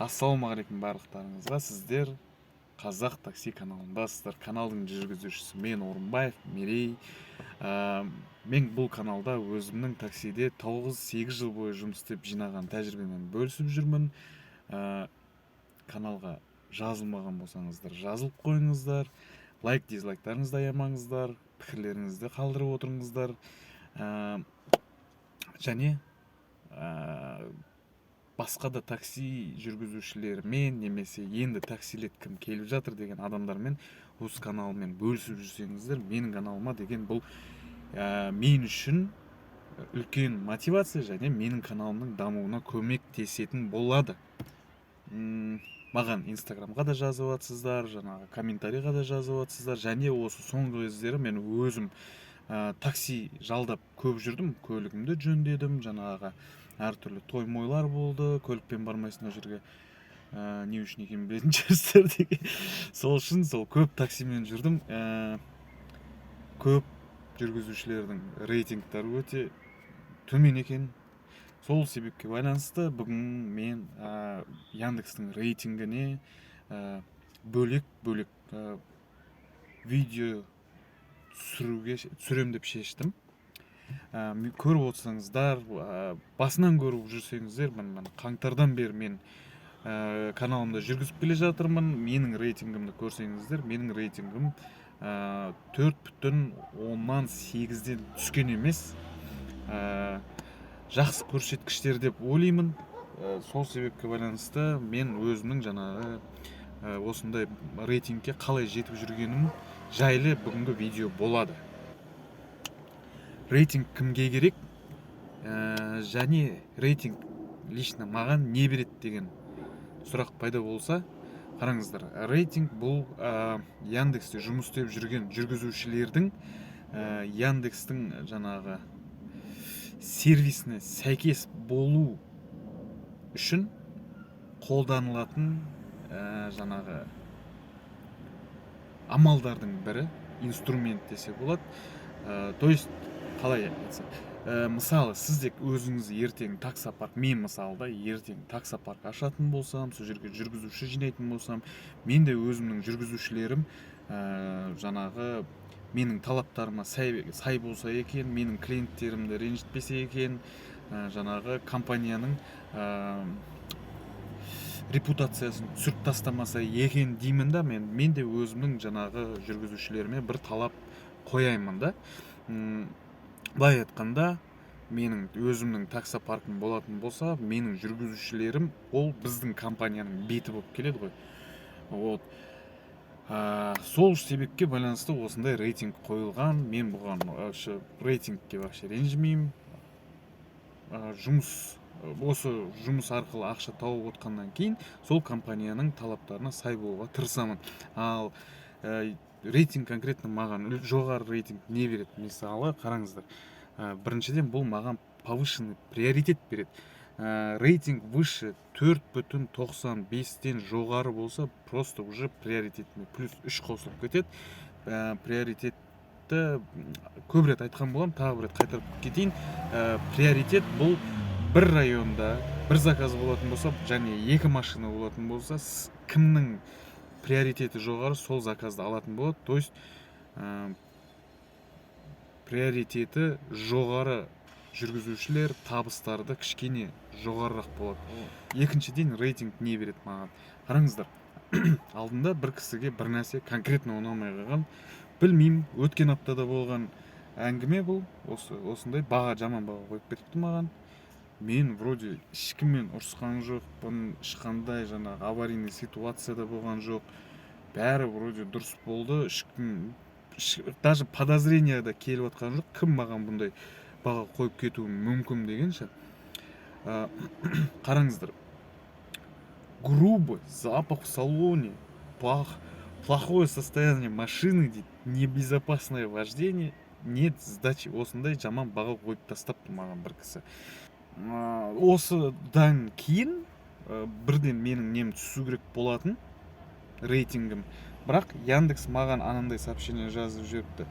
Ассалаумағалейкум барлықтарыңызға! Сіздер «Қазақ такси» каналындасыздар. Каналдың жүргізушісі мен, Орынбаев Мерей. Мен бұл каналда өзімнің таксиде 9-8 жыл бойы жұмыс істеп жинаған тәжірибемен бөлісіп жүрмін. Каналға жазылмаған болсаңыздар, жазылып қойыңыздар, лайк, дизлайктарыңызды аямаңыздар, пікірлеріңізді қалдырып отырыңыздар. Және басқа да такси жүргізушілерімен немесе енді таксилеткім келіп жатыр деген адамдармен осы каналмен бөлісіп жүрсеңіздер, менің каналыма деген бұл мен үшін үлкен мотивация және менің каналымның дамуына көмектесетін болады. Маған Инстаграмға да жазып жатсыздар, жаңағы комментарийға да жазып жатсыздар. Және осы соңғы кездері мен өзім такси жалдап көп жүрдім, көлігімді жөндедім, жаңағы әртүрлі той мойлар болды, көлікпен бармайсың ол жерге, не үшін екенін білетін шығарсыздар деген. Сол үшін сол көп таксимен жүрдім. Көп жүргізушілердің рейтингтері өте төмен екен. Сол себепке байланысты бүгін мен Яндекстің рейтингіне бөлек бөлек видео түсіруге түсірем деп шештім. Көріп отырсаңыздар, басынан көріп жүрсеңіздер, міне, қаңтардан бері мен каналымда жүргізіп келе жатырмын. Менің рейтингімді көрсеңіздер, менің рейтингім 4,8-ден түскен емес. Жақсы көрсеткіштер деп ойлаймын. Сол себепке байланысты мен өзімнің жаңағы осындай рейтингке қалай жетіп жүргенім жайлы бүгінгі видео болады. Рейтинг кімге керек және рейтинг лично маған не береді деген сұрақ пайда болса, қараңыздар: рейтинг бұл Яндексте жұмыс істеп жүрген жүргізушілердің Яндекстің жаңағы сервисіне сәйкес болу үшін қолданылатын жаңағы амалдардың бірі, инструмент десе болады. То есть қалай айтсам, мысалы, сіз де өзіңіз ертең таксопарк, мен мысалы да, ертең таксопарк ашатын болсам, сол жерге жүргізуші жинайтын болсам, мен де өзімнің жүргізушілерім жаңағы менің талаптарыма сай болса екен, менің клиенттерімді ренжітпесе екен, жаңағы компанияның репутациясын түсіріп тастамаса екен деймін да. Мен де өзімнің жаңағы жүргізушілеріме бір талап қояймын да. Былай айтқанда, менің өзімнің таксопаркім болатын болса, менің жүргізушілерім ол біздің компанияның беті болып келеді ғой. Вот, сол себепке байланысты осындай рейтинг қойылған. Мен бұған вообще, рейтингке вообще ренжімеймін. Жұмыс, осы жұмыс арқылы ақша тауып отқаннан кейін, сол компанияның талаптарына сай болуға тырысамын. Ал рейтинг конкретно маған жоғары рейтинг не береді? Мысалы, қараңыздар, біріншіден, бұл маған повышенный приоритет береді. Рейтинг выше 4,95-тен жоғары болса, просто уже приоритетіме плюс 3 қосылып кетеді. Приоритетті көп рет айтқан боламын, тағы бір рет қайтарып кетейін. Приоритет бұл бір районда бір заказ болатын болса және екі машина болатын болса, кімнің приоритеті жоғары, сол заказды алатын болады. То есть приоритеті жоғары жүргізушілер табыстары кішкене жоғарырақ болады. Екіншіден, рейтинг не береді маған? Қараңыздар, алдында бір кісіге бір нәрсе конкретно ұнамай қалған, білмеймін, өткен аптада болған әңгіме бұл. Осы осындай баға, жаман баға қойып кетіпті маған. Мен вроде ешкіммен ұрысқан жоқпын, ешқандай жаңағы аварийный ситуацияда болған жоқ, бәрі вроде дұрыс болды, ешкім даже подозрение да келіп жатқан жоқ, кім маған бұндай баға қойып кетуі мүмкін дегенше. Қараңыздар: «Грубый запах в салоне, плохое состояние машины, — дейді, — небезопасное вождение, нет сдачи». Осындай жаман баға қойып тастапты маған бір кісі. Осыдан кейін бірден менің нем түсу керек болатын, рейтингім. Бірақ Яндекс маған анандай сообщение жазып жіберіпті: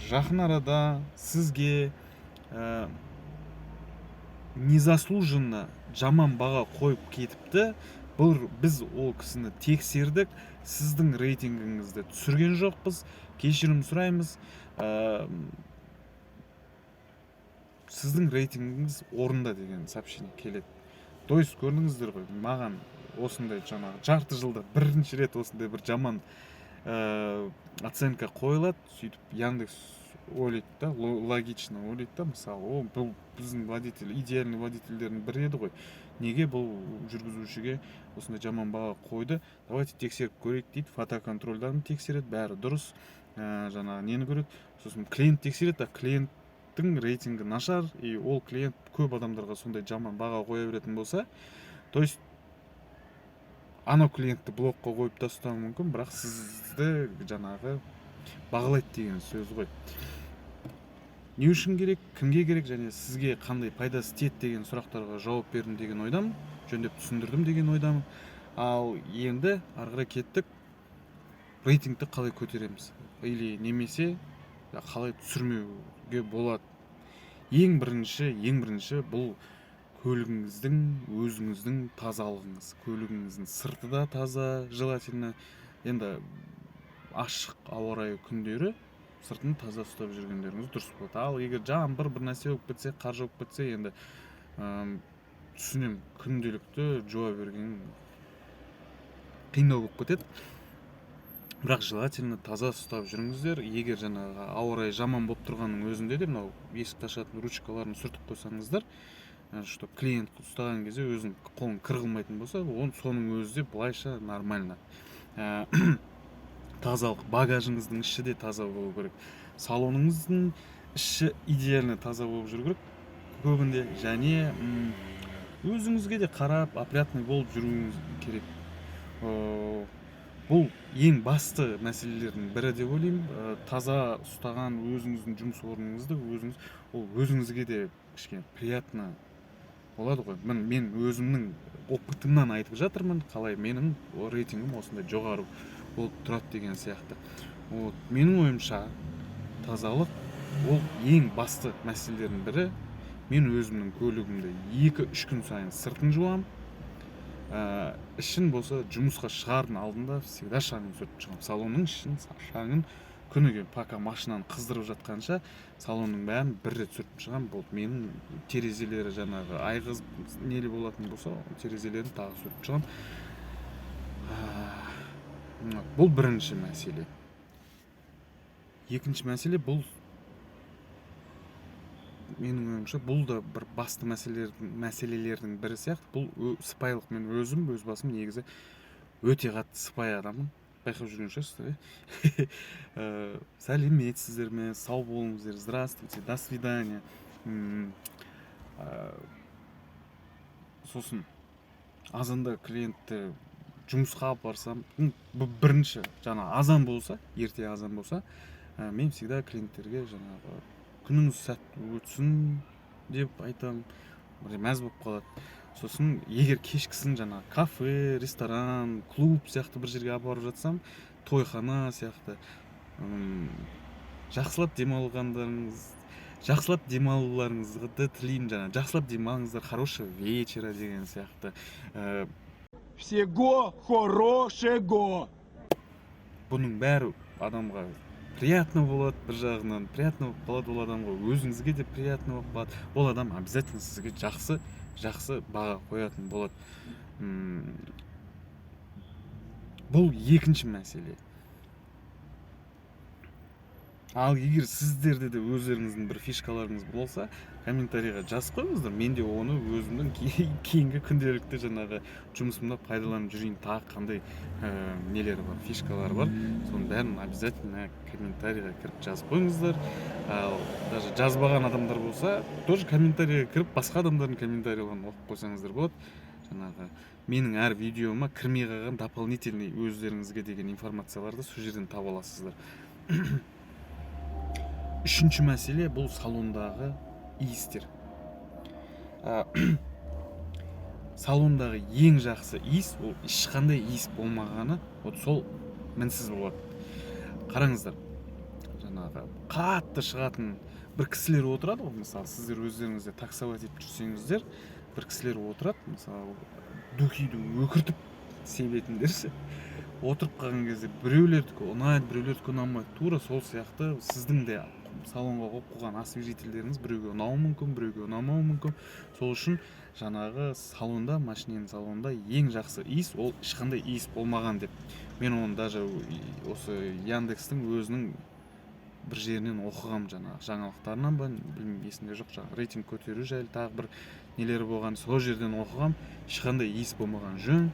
жақын арада сізге незаслуженно жаман баға қойып кетіпті, бұл Бұл біз ол кісіні тексердік, сіздің рейтингіңізді түсірген жоқпыз, кешірім сұраймыз, сіздің рейтингіңіз орында деген сообщение келеді. То есть көрдіңіздер ғой, маған осындай жаңағы жарты жылда бірінші рет осындай бір жаман оценка қойылады. Сөйтіп Яндекс ойлайды да, логично ойлайды да, мысалы, о, бұл біздің водитель идеальный водительдердің бірі еді ғой, неге бұл жүргізушіге осындай жаман баға қойды, давайте тексеріп көрейік дейді. Фотоконтрольдарын тексереді, бәрі дұрыс, жаңағы нені көреді, сосын клиент тексереді. А клиенттің рейтингі нашар, и ол клиент көп адамдарға сондай жаман баға қоя беретін болса, то есть анау клиентті блокқа қойып тастауы мүмкін, бірақ сізді жаңағы бағалайды деген сөз ғой. Не үшін керек, кімге керек және сізге қандай пайдасы тиеді деген сұрақтарға жауап бердім деген ойдамын, жөндеп түсіндірдім деген ойдамын. Ал енді ары қарай кеттік. Рейтингті қалай көтереміз или немесе қалай түсірмеуге болады? Ең бірінші бұл көлігіңіздің, өзіңіздің тазалығыңыз. Көлігіңіздің сырты да таза желательно. Енді ашық ауа райы күндері сыртын таза ұстап жүргендеріңіз дұрыс болады. Ал егер жаңбыр, бір нәрсе болып кетсе, қар жауып кетсе, енді түсінемін, күнделікті жуа берген қиындау болып кетеді, бірақ желательно таза ұстап жүріңіздер. Егер жаңағы ауа райы жаман болып тұрғанның өзінде де мынау есікті ашатын ручкаларын сүртіп қойсаңыздар, чтоб клиент ұстаған кезде өзінің қолын кір қылмайтын болса, соның өзі де былайша нормально. Тазалық, багажыңыздың іші де таза болу керек, салоныңыздың іші идеально таза болып жүру керек көбінде. Және өзіңізге де қарап, опрятный болып жүруіңіз керек. Бұл ең басты мәселелердің бірі деп ойлаймын. Таза ұстаған өзіңіздің жұмыс орныңызды өзіңіз, ол өзіңізге де кішкене приятно болады ғой. Міне, мен өзімнің опытымнан айтып жатырмын, қалай менің рейтингім осындай жоғары болып тұрады деген сияқты. Вот, менің ойымша, тазалық ол ең басты мәселелердің бірі. Мен өзімнің көлігімді 2-3 күн сайын сыртын жуамын, ішін болса жұмысқа шығардың алдында всегда шаңын сүртіп шығамын. Салонның ішін, шаңын күніге, пока машинаны қыздырып жатқанша, салонның бәрін бір рет сүртіп шығамын, болды. Менің терезелері жаңағы айғыз нелі болатын болса, терезелерін тағы сүртіп шығамын. Бұл бірінші мәселе. Екінші мәселе, бұл менің ойымша, бұл да бір басты мәселелердің бірі сияқты, бұл сыпайылық. Мен өзім, өз басым, негізі өте қатты сыпайы адаммын, байқап жүрген шығарсыздар, иә. Сәлеметсіздер ме, сау болыңыздар, здравствуйте, до свидания. Сосын азанда клиентті жұмысқа алып барсам, бірінші жаңа азан болса, ерте азан болса, мен всегда клиенттерге жаңағы күніңіз сәтті өтсін деп айтамын, бір мәз болып қалады. Сосын егер кешкісін жаңағы кафе, ресторан, клуб сияқты бір жерге апарып жатсам, тойхана сияқты, жақсылап демалғандарыңыз, жақсылап демалуларыңызды тілеймін, жаңағы жақсылап демалыңыздар, хорошего вечера деген сияқты. Всего хорошего! Бұның бәрі адамға приятно болады, бір жағынан приятно болып қалады ол адамға, өзіңізге де приятно болып қалады. Ол адам обязательно сізге жақсы жақсы баға қоятын болады. Бұл екінші мәселе. Ал егер сіздерде де өздеріңіздің бір фишкаларыңыз болса, комментарийға жазып қойыңыздар, мен де оны өзімнің кейінгі күнделікті жаңағы жұмысымда пайдаланып жүрейін. Тағы қандай нелер бар, фишкалар бар, соның бәрін обязательно комментарийға кіріп жазып қойыңыздар. Ал даже жазбаған адамдар болса, тоже комментарийға кіріп, басқа адамдардың комментарийлерін оқып қойсаңыздар болады. Жаңағы менің әр видеома кірмей қалған дополнительный өздеріңізге деген информацияларды сол жерден таба аласыздар. Үшінші мәселе, бұл салондағы иістер. Салондағы ең жақсы иіс ол ешқандай иіс болмағаны, вот сол мінсіз болады. Қараңыздар, жаңағы қатты шығатын бір кісілер отырады ғой. Мысалы, сіздер өздеріңіз де таксовать етіп жүрсеңіздер, бір кісілер отырады, мысалы. Духиді өкіртіп себетіндер ше, отырып қалған кезде біреулердікі ұнайды, біреулердікі ұнамайды. Тура сол сияқты сіздің де салонға қойып қойған освежительдеріңіз біреуге ұнауы мүмкін, біреуге ұнамауы мүмкін. Сол үшін жаңағы салонда, машинаның салонында ең жақсы иіс ол ешқандай иіс болмаған деп. Мен оны даже осы Яндекстің өзінің бір жерінен оқығам, жаңағы жаңалықтарынан ба, білмеймін, есімде жоқ, жаңағы рейтинг көтеру жайлы тағы бір нелері болған, сол жерден оқығам. Ешқандай иіс болмаған жөн.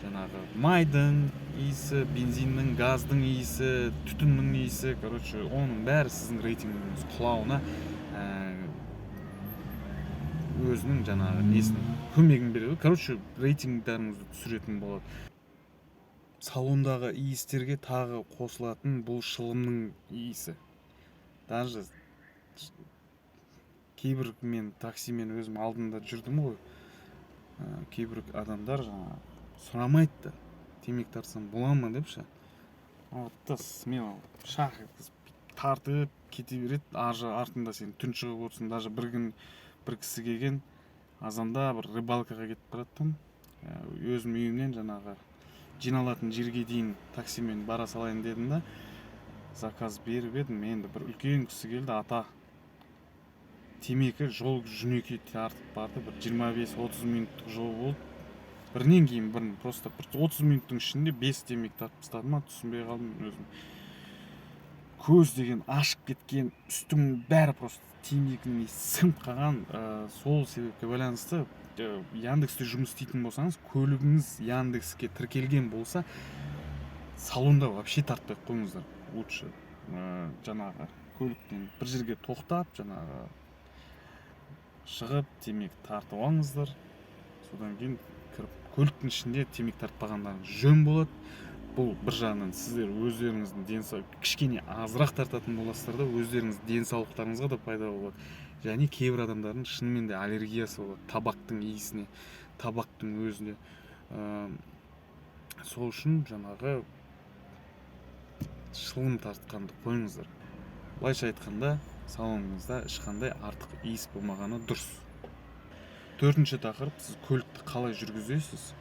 Жаңағы майдың иісі, бензиннің, газдың иісі, түтіннің иісі, оның бәрі сіздің рейтингіңіз құлауына, өзінің жаңағы несін, көмегін береді. Рейтингтеріңізді түсіретін болады. Салондағы иістерге тағы қосылатын бұл шылымның иісі. Даже кейбір мен таксимен өзім алдында жүрдім ғой, кейбір адамдар жаңағы сұрамайды да, темекі тартсам бола ма деп ше. Вот та смело шақ еткізіп тартып кете береді. Ар жақ артында сен тұншығып отырсың. Даже бір күн бір кісі келген, азанда бір рыбалкаға кетіп бара жаттым. Өзім үйімнен жаңағы жиналатын жерге дейін таксимен бара салайын дедім да, заказ беріп едім. Енді бір үлкен кісі келді, ата, темекі жол жөнекей тартып барды. Бір 25-30 минуттық жол болды. Бірінен кейін бірін, просто бір 30 минуттың ішінде 5 темекі тартып тастады ма, түсінбей қалдым өзім. Көз деген ашып кеткен, үстің бәрі просто темекінің иісі сіңіп қалған. Сол себепке байланысты, Яндексте жұмыс істейтін болсаңыз, көлігіңіз Яндекске тіркелген болса, салонда вообще тартпай ақ қойыңыздар лучше. Жаңағы көліктен бір жерге тоқтап, жаңағы шығып темекі тартып алыңыздар, содан кейін кіріп көліктің ішінде темекі тартпағандарыңыз жөн болады. Бұл бір жағынан сіздер өздеріңіздің кішкене азырақ тартатын боласыздар да, өздеріңіздің денсаулықтарыңызға да пайда болады. Және кейбір адамдардың шынымен де аллергиясы болады табактың иісіне, табактың өзіне. Сол үшін жаңағы шылым тартқанды қойыңыздар. Былайша айтқанда, салоныңызда ешқандай артық иіс болмағаны дұрыс. Төртінші тақырып: сіз көлікті қалай жүргізесіз,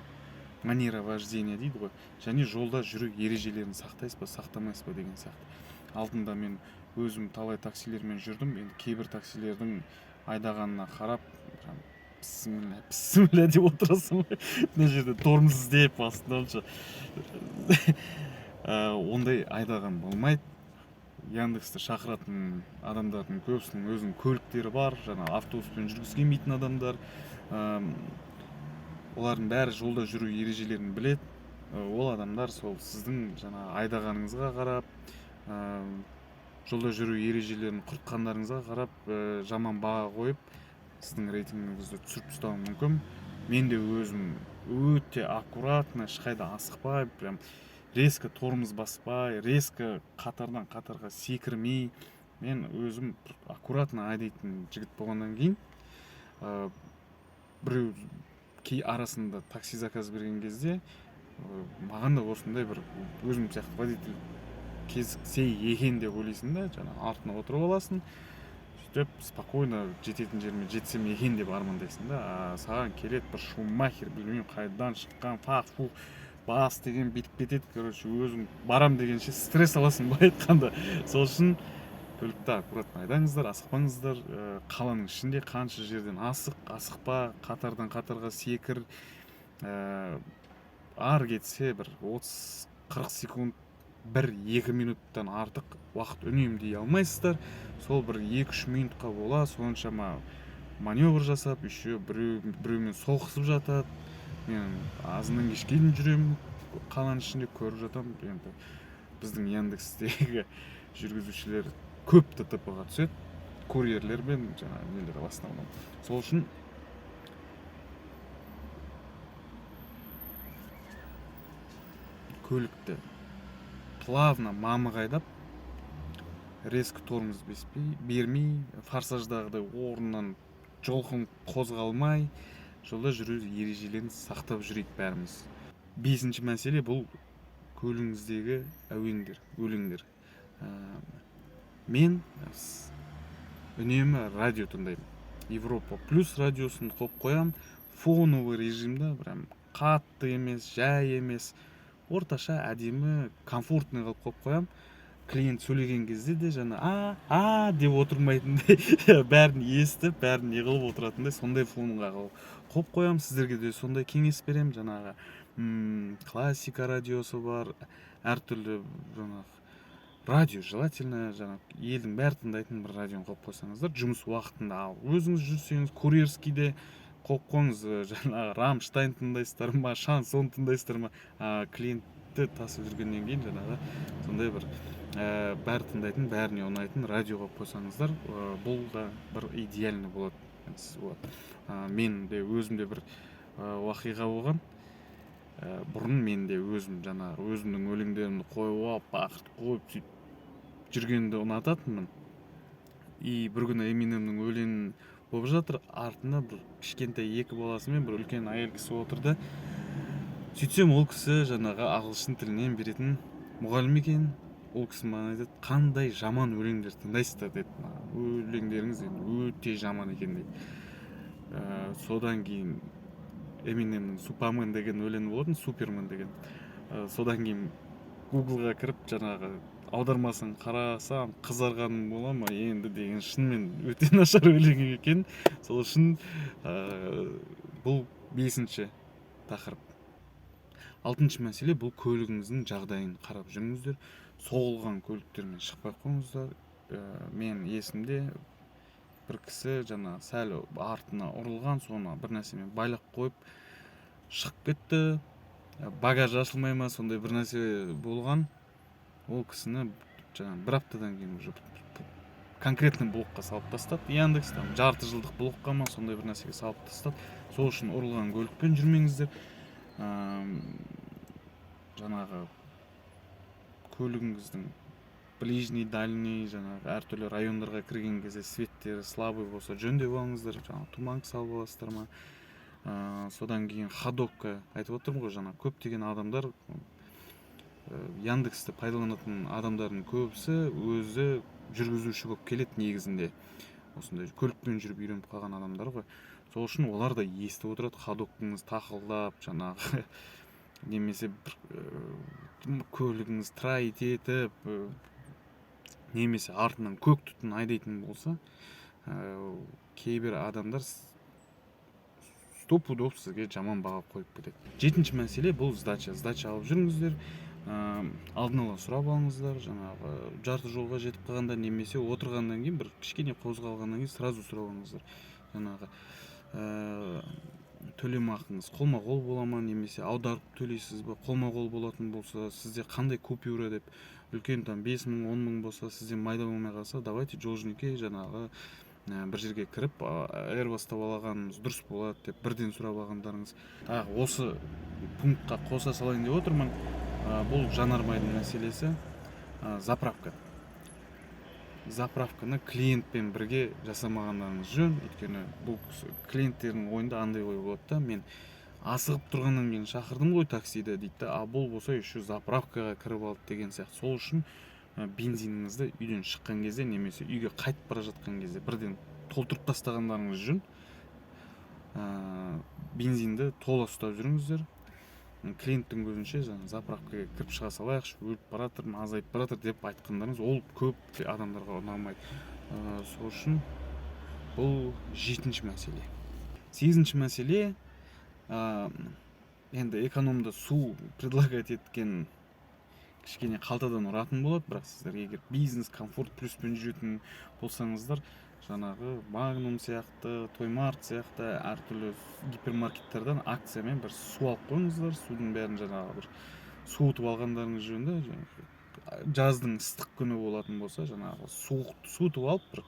манера вождения дейді ғой, және жолда жүру ережелерін сақтайсыз ба, сақтамайсыз ба деген сияқты. Алдында мен өзім талай таксилермен жүрдім. Енді кейбір таксилердің айдағанына қарап, прям бісміллә, бісміллә деп отырасың ғой, мына жерде тормоз іздеп астынан ше. Ондай айдаған болмайды. Яндексті шақыратын адамдардың көбісінің өзінің көліктері бар, жаңа автобуспен жүргісі келмейтін адамдар. Олардың бәрі жолда жүру ережелерін біледі. Ол адамдар сол сіздің жаңа айдағаныңызға қарап, жолда жүру ережелерін құртқандарыңызға қарап, жаман баға қойып, сіздің рейтингіңізді түсіріп тастауы мүмкін. Мен де өзім өте аккуратно, ешқайда асықпай, прям резко тормоз баспай, резко қатардан қатарға секірмей, мен өзім бір аккуратно айдайтын жігіт болғаннан кейін, біреу кей арасында такси заказ берген кезде, маған да осындай бір өзім сияқты водитель кезіксе екен деп ойлайсың да, жаңа артына отырып аласың, сөйтіп спокойно жететін жеріме жетсем екен деп армандайсың да. А саған келеді бір шумахер, білмеймін қайдан шыққан, фах фух бас деген бүйтіп кетеді. Өзің барам дегенше стресс аласың былай айтқанда. Сол үшін көлікті аккуратно айдаңыздар, асықпаңыздар. Қаланың ішінде қанша жерден асық, асықпа, қатардан қатарға секір. Ары кетсе бір 30-40 секунд, 1-2 минуттан артық уақыт үнемдей алмайсыздар. Сол бір 2-3 минутқа бола соншама маневр жасап, еще біреумен соғысып жатады. Мен азаннан кешке дейін жүремін қаланың ішінде, көріп жатамын. Енді біздің Яндекстегі жүргізушілер көп ДТП-ға түседі, курьерлер мен жаңағы нелер в основном. Сол үшін көлікті плавно мамық айдап, резко тормоз бермей, форсаждағыдай орнынан жұлқынып қозғалмай, жолда жүру ережелерін сақтап жүрейік бәріміз. Бесінші мәселе бұл көлігіңіздегі әуендер, өлеңдер. Мен үнемі радио тыңдаймын. Европа плюс радиосын қойып қоямын, фоновый режимда, прям Қатты емес, жай емес, орташа, әдемі, комфортный қылып қойып қоямын. Клиент сөйлеген кезде де жаңа «а а» деп отырмайтындай, бәрін естіп, бәрін не қылып отыратындай, сондай фонға қойып қоямын. Сіздерге де сондай кеңес беремін. Жаңағы классика радиосы бар, әртүрлі жаңағы радио, желательно жаңағы елдің бәрі тыңдайтын бір радионы қойып қойсаңыздар жұмыс уақытында. Ал өзіңіз жүрсеңіз, курьерскийде қойып қойыңыз, жаңағы «Рамштайн» тыңдайсыздар ма, шансон тыңдайсыздар ма, а клиентті тасып жүргеннен кейін жаңағы сондай бір бәрі тыңдайтын, бәріне ұнайтын радио қойып қойсаңыздар, бұл да бір идеальный болады. Вот. Мен де өзімде бір уақиға болған. Бұрын мен де өзім жаңағы өзімнің өлеңдерімді қойып алып, бақыртып қойып, сөйтіп жүргенді ұнататынмын. И бір күні Эминемнің өлеңі болып жатыр, артында бір кішкентай екі баласымен бір үлкен әйел кісі отырды. Сөйтсем, ол кісі жаңағы ағылшын тілінен беретін мұғалім екен. Ол кісі маған айтады: «Қандай жаман өлеңдер тыңдайсыздар, – деді, – маған өлеңдеріңіз енді өте жаман екен», – дейді. Содан кейін Эминемнің «Супермен» деген өлеңі болатын, «Супермен» деген. Содан кейін Гуглға кіріп, жаңағы аудармасын қарасам, қызарғаным бола ма енді деген, шынымен өте нашар өлең екен. Сол үшін бұл бесінші тақырып. Алтыншы мәселе: бұл көлігіңіздің жағдайын қарап жүріңіздер, соғылған көліктермен шықпай ақ қойыңыздар. Мен есімде, бір кісі жаңа сәл артына ұрылған, соны бір нәрсемен байлап қойып шығып кетті. Багаж ашылмай ма, сондай бір нәрсе болған. Ол кісіні жаңағы бір аптадан кейін уже конкретный блокқа салып тастады Яндекс, там жарты жылдық блокқа ма, сондай бір нәрсеге салып тастады. Сол үшін ұрылған көлікпен жүрмеңіздер. Жаңағы көлігіңіздің ближний, дальний, жаңағы әртүрлі райондарға кірген кезде светтері слабый болса, жөндеп алыңыздар, жаңағы туманка салып аласыздар ма. Содан кейін ходовка айтып отырмын ғой. Жаңа көптеген адамдар, Яндексті пайдаланатын адамдардың көбісі өзі жүргізуші болып келеді негізінде, осындай көлікпен жүріп үйреніп қалған адамдар ғой. Сол үшін олар да естіп отырады ходовкаңыз тақылдап жаңағы немесе бір көлігіңіз троить етіп, немесе артынан көк түтін айдайтын болса, кейбір адамдар стопудов сізге жаман баға қойып кетеді. Жетінші мәселе: бұл сдача. Сдача алып жүріңіздер. Алдын ала сұрап алыңыздар. Жаңағы жарты жолға жетіп қалғанда немесе отырғаннан кейін, бір кішкене қозғалғаннан кейін сразу сұрап алыңыздар, жаңағы төлемақыңыз қолма қол бола ма немесе аударып төлейсіз ба? Қолма қол болатын болса, сізде қандай купюра деп. Үлкен там 5000, 10 000 болса, сізде майда болмай қалса, давайте жол жөнекей жаңағы бір жерге кіріп айырбастап алғанымыз дұрыс болады деп бірден сұрап алғандарыңыз. Тағы осы пунктқа қоса салайын деп отырмын. Бұл жанармайдың мәселесі. Заправка, заправканы клиентпен бірге жасамағандарыңыз жөн, өйткені бұл клиенттердің ойында андай ой болады да: «Мен асығып тұрғаннан кейін шақырдым ғой таксиді, – дейді да, – а бұл болса еще заправкаға кіріп алды» деген сияқты. Сол үшін бензиніңізді үйден шыққан кезде немесе үйге қайтып бара жатқан кезде бірден толтырып тастағандарыңыз жөн. Бензинді тола ұстап жүріңіздер. Клиенттің көзінше жаңағы «заправкаға кіріп шыға салайықшы, өліп бара жатырмын, азайып бара жатыр» деп айтқандарыңыз, ол көп адамдарға ұнамайды. Сол үшін бұл жетінші мәселе. Сегізінші мәселе: енді экономда су предлагать еткен кішкене қалтадан ұратын болады, бірақ сіздер егер бизнес, комфорт плюспен жүретін болсаңыздар, жаңағы Магнум сияқты, Тоймарт сияқты әртүрлі гипермаркеттерден акциямен бір су алып қойыңыздар. Судың бәрін жаңағы бір суытып алғандарыңыз жөн да. Жаңағы жаздың ыстық күні болатын болса, жаңағы суық суытып алып, бір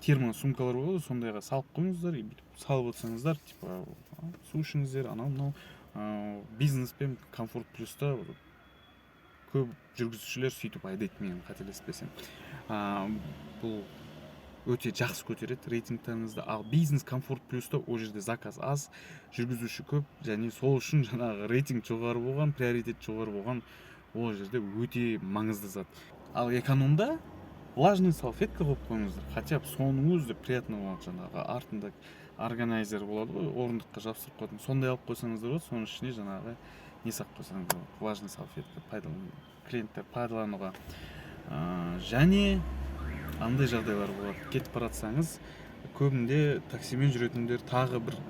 термо сумкалар болады ғой, сондайға салып қойыңыздар и бүйтіп салып отырсаңыздар, типа су ішіңіздер, анау мынау. Бизнес пен комфорт плюста көп жүргізушілер сөйтіп айдайды, мен қателеспесем. Бұл өте жақсы көтереді рейтингтарыңызды. Ал бизнес, комфорт плюста ол жерде заказ аз, жүргізуші көп және сол үшін жаңағы рейтинг жоғары болған, приоритет жоғары болған, ол жерде өте маңызды зат. Ал экономда влажный салфетка қойып қойыңыздар, хотя бы соның өзі де приятно болады. Жаңағы артында Органайзер болады ғой, орындыққа жабыстырып қоятын, сондай алып қойсаңыздар болады. Соның ішіне жаңағы не салып қойсаңыз болады, влажный салфетка, клиенттер пайдалануға. Және андай жағдайлар болады: кетіп бара жатсаңыз, көбінде таксимен жүретіндер, тағы бір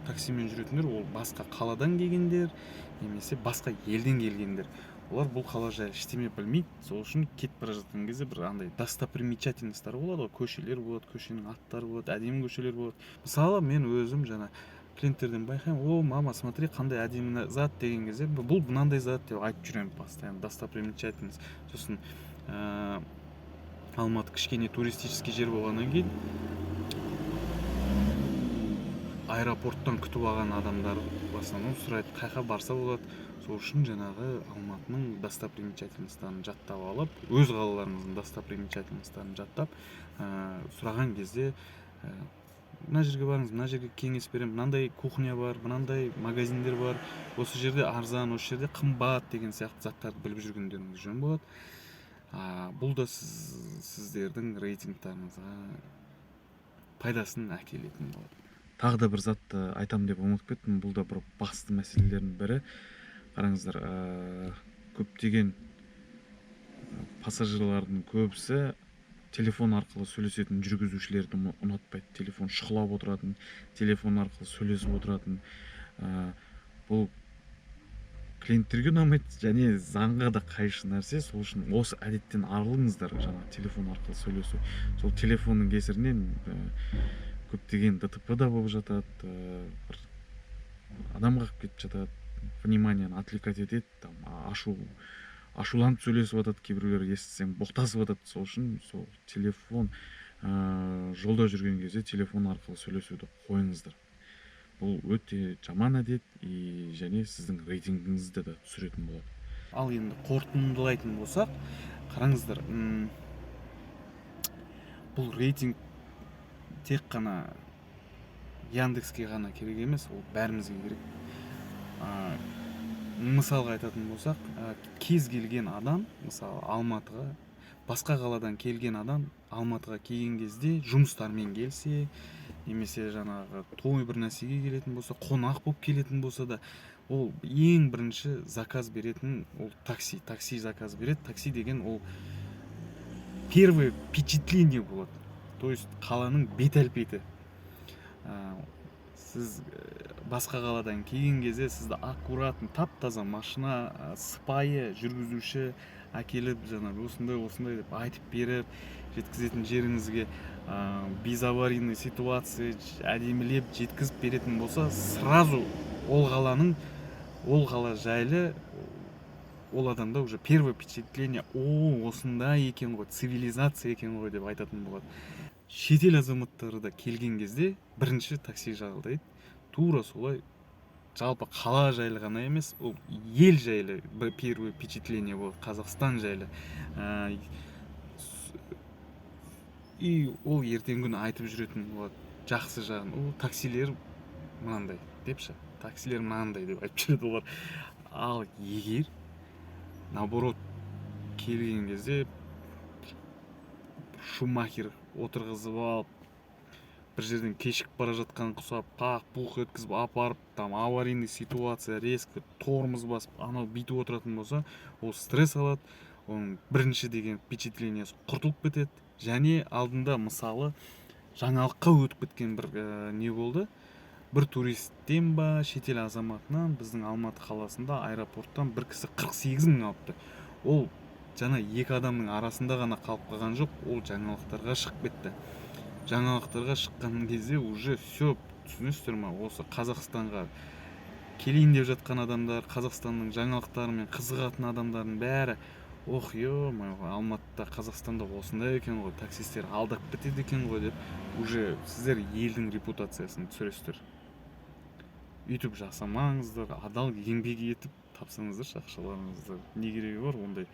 таксимен жүретіндер, ол басқа қаладан келгендер немесе басқа елден келгендер. Олар бұл қала жайлы ештеме білмейді. Сол үшін кетіп бара жатқан кезде бір андай достопримечательностьтар болады ғой, көшелер болады, көшенің аттары болады, әдемі көшелер болады. Мысалы, мен өзім жаңа клиенттерден байқаймын: «О, мама, смотри, қандай әдемі зат» деген кезде, «бұл мынандай зат» деп айтып жүремін постоянно, достопримечательность. Сосын Алматы кішкене туристический жер болғаннан кейін, аэропорттан күтіп алған адамдар в основном сұрайды, қай жаққа барса болады. Сол үшін жаңағы Алматының достопримечательностьтарын жаттап алып, өз қалаларыңыздың достопримечательностьтарын жаттап, сұраған кезде «мына жерге барыңыз, мына жерге кеңес беремін, мынандай кухня бар, мынандай магазиндер бар, осы жерде арзан, осы жерде қымбат» деген сияқты заттарды біліп жүргендеріңіз жөн болады. Бұл да сіздердің рейтингтарыңызға пайдасын әкелетін болады. Тағы да бір затты айтамын деп ұмытып кеттім, бұл да бір басты мәселелердің бірі. Қараңыздар, көптеген пассажирлардың көбісі телефон арқылы сөйлесетін жүргізушілерді ұнатпайды. Телефон шұқылап отыратын, телефон арқылы сөйлесіп отыратын, бұл клиенттерге ұнамайды және заңға да қайшы нәрсе. Сол үшін осы әдеттен арылыңыздар, жаңағы телефон арқылы сөйлесу. Сол телефонның кесірінен көптеген ДТП да болып жатады, бір адам қағып кетіп жатады, внимание ні отвлекать етеді, там ашуланып сөйлесіп жатады кейбіреулер, естісең, боқтасып жатады. Сол үшін сол телефон, жолда жүрген кезде телефон арқылы сөйлесуді қойыңыздар. Бұл өте жаман әдет и және сіздің рейтингіңізді де түсіретін болады. Ал енді қорытындылайтын болсақ, қараңыздар, бұл рейтинг тек қана Яндекске ғана керек емес, ол бәрімізге керек. Мысалға айтатын болсақ, кез келген адам, мысалы, Алматыға басқа қаладан келген адам Алматыға келген кезде, жұмыстармен келсе немесе жаңағы той, бір нәрсеге келетін болса, қонақ болып келетін болса да, ол ең бірінші заказ беретін ол такси, такси заказ береді. Такси деген ол первое впечатление болады, то есть қаланың бет әлпеті. Сіз басқа қаладан келген кезде сізді аккуратно, тап таза машина, сыпайы жүргізуші әкеліп, жаңағы осындай осындай деп айтып беріп, жеткізетін жеріңізге без аварийной ситуация әдемілеп жеткізіп беретін болса, сразу ол қаланың, ол қала жайлы ол адамда уже первое впечатление: «О, осындай екен ғой, цивилизация екен ғой» деп айтатын болады. Шетел азаматтары да келген кезде бірінші такси жалдайды. Тура солай, жалпы қала жайлы ғана емес, ол ел жайлы бір первое впечатление болады, Қазақстан жайлы. И ол ертеңгі күні айтып жүретін болады жақсы жағын: «О, таксилер мынандай» деп ше, «таксилер мынандай» деп айтып жүреді олар. Ал егер наоборот келген кезде шумахер отырғызып алып, бір жерден кешігіп бара жатқан құсап, пах пух еткізіп апарып, там аварийный ситуация, резко тормоз басып, анау бүйтіп отыратын болса, ол стресс алады, оның бірінші деген впечатление сі құртылып кетеді. Және алдында, мысалы, жаңалыққа өтіп кеткен бір не болды, бір туристтен ба, шетел азаматынан біздің Алматы қаласында аэропорттан бір кісі 48 мың алыпты. Ол жаңа екі адамның арасында ғана қалып қалған жоқ, ол жаңалықтарға шығып кетті. Жаңалықтарға шыққан кезде уже все, түсінесіздер ма, осы Қазақстанға келейін деп жатқан адамдар, Қазақстанның жаңалықтарымен қызығатын адамдардың бәрі: «Ох, ё-моё, Алматыда, Қазақстанда осындай екен ғой, таксисттер алдап кетеді екен ғой» деп, уже сіздер елдің репутациясын түсіресіздер. Өйтіп жасамаңыздар, адал еңбек етіп тапсаңыздаршы ақшаларыңызды, не керегі бар ондай?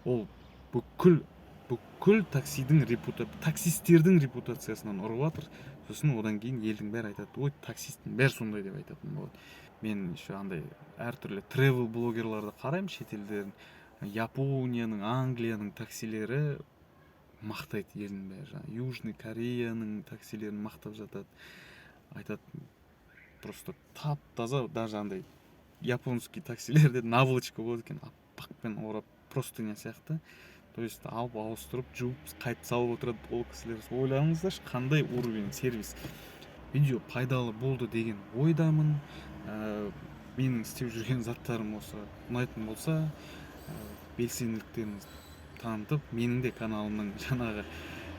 Ол бүкіл таксистердің репутациясынан ұрып жатыр. Сосын одан кейін елдің бәрі айтады: «Ой, таксисттің бәрі сондай» деп айтатын болады. Мен еще андай әртүрлі тревел блогерларды қараймын шетелдердің, Японияның, Англияның таксилері Мақтайды елдің бәрі, жаңағы Южный Кореяның таксилерін мақтап жатады, айтады, просто тап таза даже андай японский таксилерде наволочка болады екен, аппақпен орап, простыня сияқты. То есть алып, ауыстырып, жуып, қайтып салып отырады ол кісілер. Ойлаңыздаршы, қандай уровень сервис. Видео пайдалы болды деген ойдамын. Менің істеп жүрген заттарым осы ұнайтын болса, белсенділіктеріңізді танытып, менің де каналымның жаңағы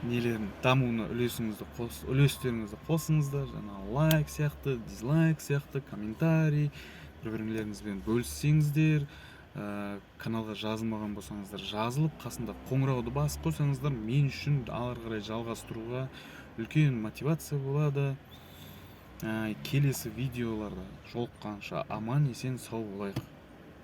нелерін, дамуына үлестеріңізді қосыңыздар. Жаңағы лайк сияқты, дизлайк сияқты, комментарий, бір бірлеріңізбен бөліссеңіздер, каналға жазылмаған болсаңыздар, жазылып, қасында қоңырауды басып қойсаңыздар, мен үшін ары қарай жалғастыруға үлкен мотивация болады. Келесі видеоларда жолыққанша аман есен сау болайық.